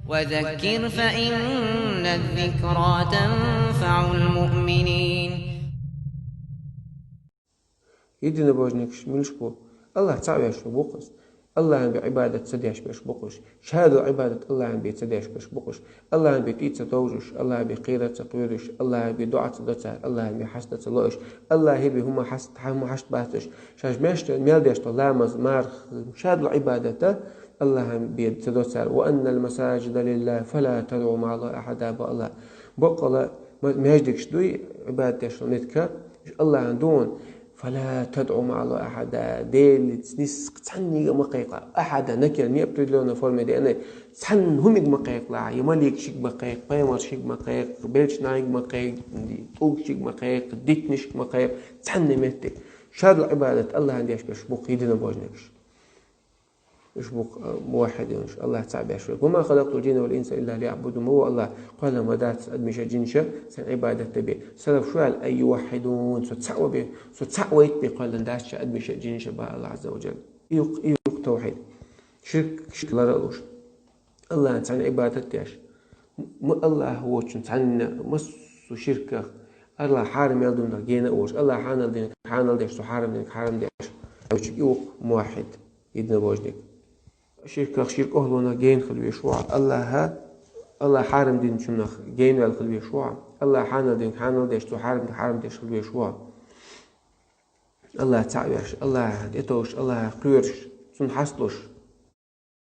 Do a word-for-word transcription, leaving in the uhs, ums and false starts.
وذكر فإن الذكرى تنفع المؤمنين. Единобожникаш милаш бу? Аллахӏ цаӏ веш бу-кх уж. Аллахӏан бе Ӏибадат ца деш беш бу-кх уж. Шадолча Ӏибадат Аллахӏан бе ца деш беш бу-кх уж. Аллахӏан бе тӏаийца товжаш, Аллахӏан бе кхерар ца кхоьруш, Аллахӏан бе доӏа ца до цар, Аллахӏан бе хьашт ца ло уж, Аллахӏан бе хӏума хьашт, хӏума хьашт бац уж. Шоаш мел деш дола ламаз, марха, шадолча Ӏибадата Аллахӏан бе ца до цар. وأن المساجد لله فلا تدعوا مع الله أحدا, бо Аллахӏа. Боккъала ма-, маьждигаш дуй, Ӏибадат деш дола меттиг, уж Аллахӏан ду. فلا تدعوا مع الله أحدا. Делаца нийсса цхьаннега ма кхайкхалахь. Ахьада, накира неопределённой форме деана. Цхьанна хӏуманга ма кхайкхалахь. Е маликашка ма кхайкха, пайхамарашка ма кхайкха, белча наха ма кхайкха, тӏулгашка ма кхайкха, диканашка ма кхайкха. Цхьанне меттиг. Шадолча Ӏибадат Аллахӏан деш беш бу-кх единобожникаш. Уж бу-кх, а, муваххьидунаш, Аллахӏ цаӏ беш верг. وما خلقت الجن والإنس إلا ليعبدون. Ма ву Аллахӏ, кхоьллина ма дац адамаш а, жинаш а сона Ӏибадат де бе. Салаф шу аьлар: أي يوحدون, со цаӏ ве бе, со цаӏ вайта бе кхоьллина дац уж адамаш а, жинаш а, бах Аллахӏ Ӏазза ва жалла. Из я-кх, из я-кх тавхьид. Ширк, ширк ларалуш. Аллахӏан цхьанна Ӏибадат деш. Ма Аллахӏ воацачун цхьанна, массо а ширках, Аллахӏа хьарам яьча дунах гена а волаш, Аллахӏа хьанал динах хьанал деш, цо хьарам динах хьарам деш. Из я-кх муваххьид, единобожник. Ширках, ширка охӏлонах гена хила везаш ва хьо. Аллахӏа, Аллахӏа хьарам динчунах гена ваьнна хила везаш ва хьо. Аллахӏа хьанал динах хьанал деш, цо хьарам динах хьарам деш хила везаш ва хьо. Аллахӏ цаӏ веш, Аллахӏа тӏетовжаш, Аллахӏах кхоьруш, цунна хьасталуш,